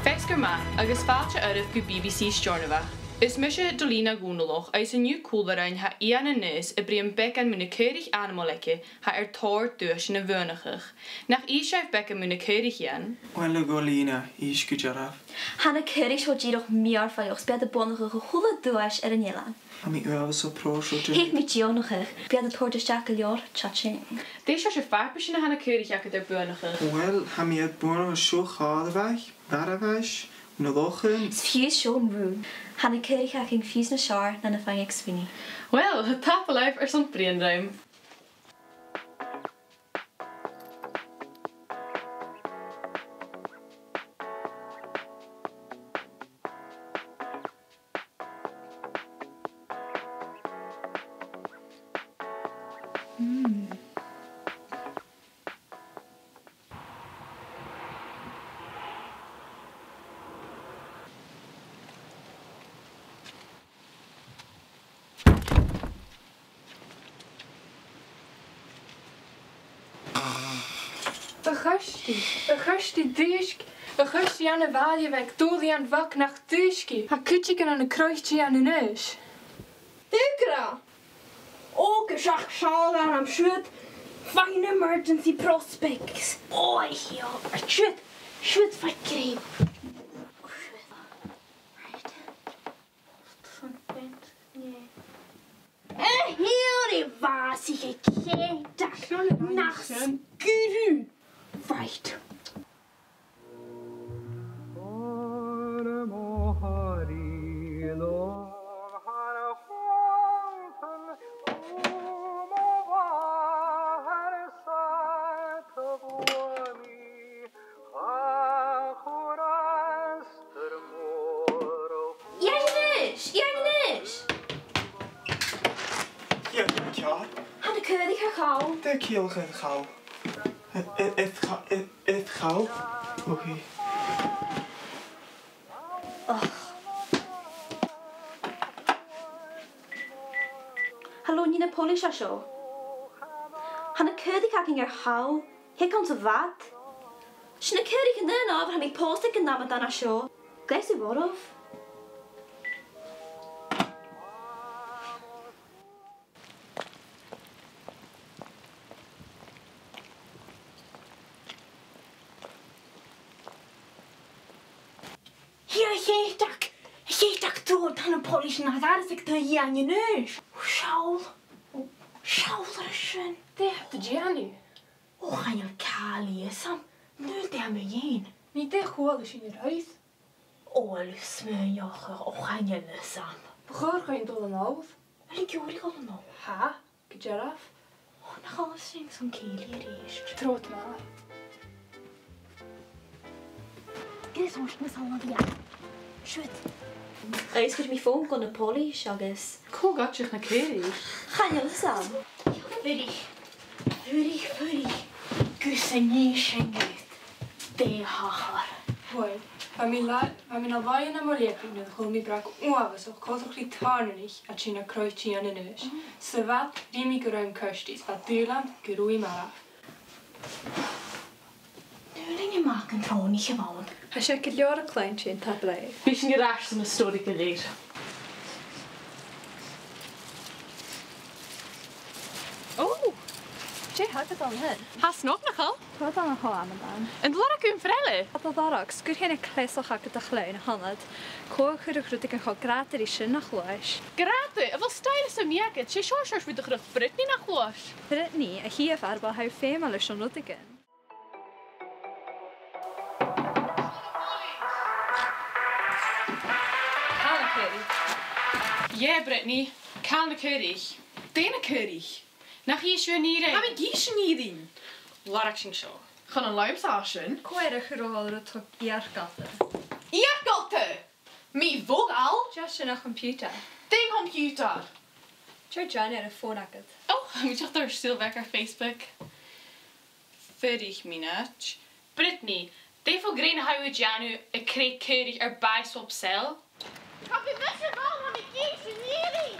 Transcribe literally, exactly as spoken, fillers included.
Feasgar math agus fàilte oirbh gu B B C Steòrnabhagh. Is mise Dolina Dhòmhnallach agus an-diugh còmhla rium tha Iain Aonghas a' bruidhinn beagan mu na caoraich ainmeil aige a tha air tòrr duaisean a bhuannachadh. Nach innis sibh beagan mu na caoraich, Iain? Uill, a Dholaina, innis gu dearbh. Tha na caoraich seo dìreach mìorbhaileach, 's bidh iad a' buannachadh a h-uile duais air an eilean. Tha mi uabhasach pròiseil de. Thèid mi deònach, bidh iad a' toirt a-steach gu leòr cha-ching. Dè seòrsa farpaisean a tha na caoraich agad air buannachadh? Uill, tha mi air buannachadh seo charbhach, barbais, na lochan. 'S fiù 's seo an rùm. Tha na caoraich againn fiù 's nas fheàrr na na faighinn aig Sweeney. Uill, tapadh leibh airson bruidhinn rium. Mm. A Chirsty, a Chirsty, dùisg, a Chirsty, ann am bàillibh aig Dòmhnall Iain Bhog, nach dùisg thu. Tha cuideigin ann an croit Iain Aonghais. Dè tha thu ag ràdh? Ò, gu seachd seòl orm siud. Fine emergency prospects. Ò, a chiall. Siud, siud, faic greim. Siud. Right. Son fence, yeah. A thiarna, bha sibh a' coimhead nach sguir thu. Right. Iain Aonghais! Iain Aonghais! Dè tha ceàrr? Tha na caoraich air chall. Dè tha ceàrr air chall? Air, air, air cha-, air, air chall? Okay. Och. Halò, nì na poilis an seo. Tha na caoraich againn air chall. Thig anns a' bhad. Sin na caoraich an aon àbhar a tha mi a' pòsadh aig an amadán an seo. Greas a bhorf. Thig a-steach, a-steach, trobhad, tha na poilis na dhearbhadh Iain Aonghais. Seall, seall air sin. Dè tha iad a' dèanamh? Ò, chan eil càil a dh'fhios agam. An urrainn dhomh a dhèanamh? Nì, dè chuala sinn a-raoir? Ò, a bheil thu a' smaoineachadh, ò, chan eil fhios agam. Bu chòir dhuinn a dhol a-null. A bheil thu ag iarraidh a dhol a-null? Tha, gu dearbh. Ò, nach eil sinn son cèilidh a-rithist? Trobhad ma-thà. Greas ort, mas ann a bha. Siud. Agus chuir mi fòn gu na poilis agus... Cò dh'fhaodadh na caoraich? Chan eil fhios agam. Fuirich, fuirich, fuirich. Gus an innis sinn dhut dè thachair. Uill, bha mi la-, bha mi na làithean nam leabaidh nuair a chuala mi breac uabhasach coltach ri tàirneanaich a' tighinn à croit Iain Aonghais. Sa bhad, rinn mi gu robh e an Kirsties, bha dùil agam gun robh i marbh. Nuair a rinn e a-mach an trànaich a bh' ann. Tha seo gu leòr a' cluinntinn, tapadh leibh. Bidh sinn air ais son an stòiridh gu lèir. Ò! Dè th' agad an sin? Tha snog, nach eil? Trobhad an seo, amadán. An do lorg thu am freallaidh? Tha, do lorg. Sguir e na cleasachd agad a chleith na h-ionad. Cò chuireadh rudeigin cho grànda ri sin, nach gluais? Grànda? A bheil stoidhle sam bith agad? 'S e seo seòrsa rud a chuireadh Brittany, nach gluais? Brittany, a tha a' faighinn, bha i feumail airson rudeigin. Càit na caoraich? Yeah, Brittany. Càit na caoraich? Dè na caoraich? Nach innis thu an fhìrinn? Tha mi ag innse an fhìrinn! Lorg sinn seo. Chan ann leamsa a tha sin. Cò air a chuir thu orra tog iargalta? Iargalta! Mi bhogail! Just sin a' choimpiutair. Dè an coimpiutair? Dè tha thu a' dèanamh air a' fòn agad? Ò, tha mi dìreach air sùil bheag air Facebook. Fuirich mionaid. Brittany, dè fo ghrèin a tha thu a' dèanamh a' creic caoraich air Buy Swap Sell? Tha mi a' faireachdainn gu bheil mi ag innse an fhìrinn!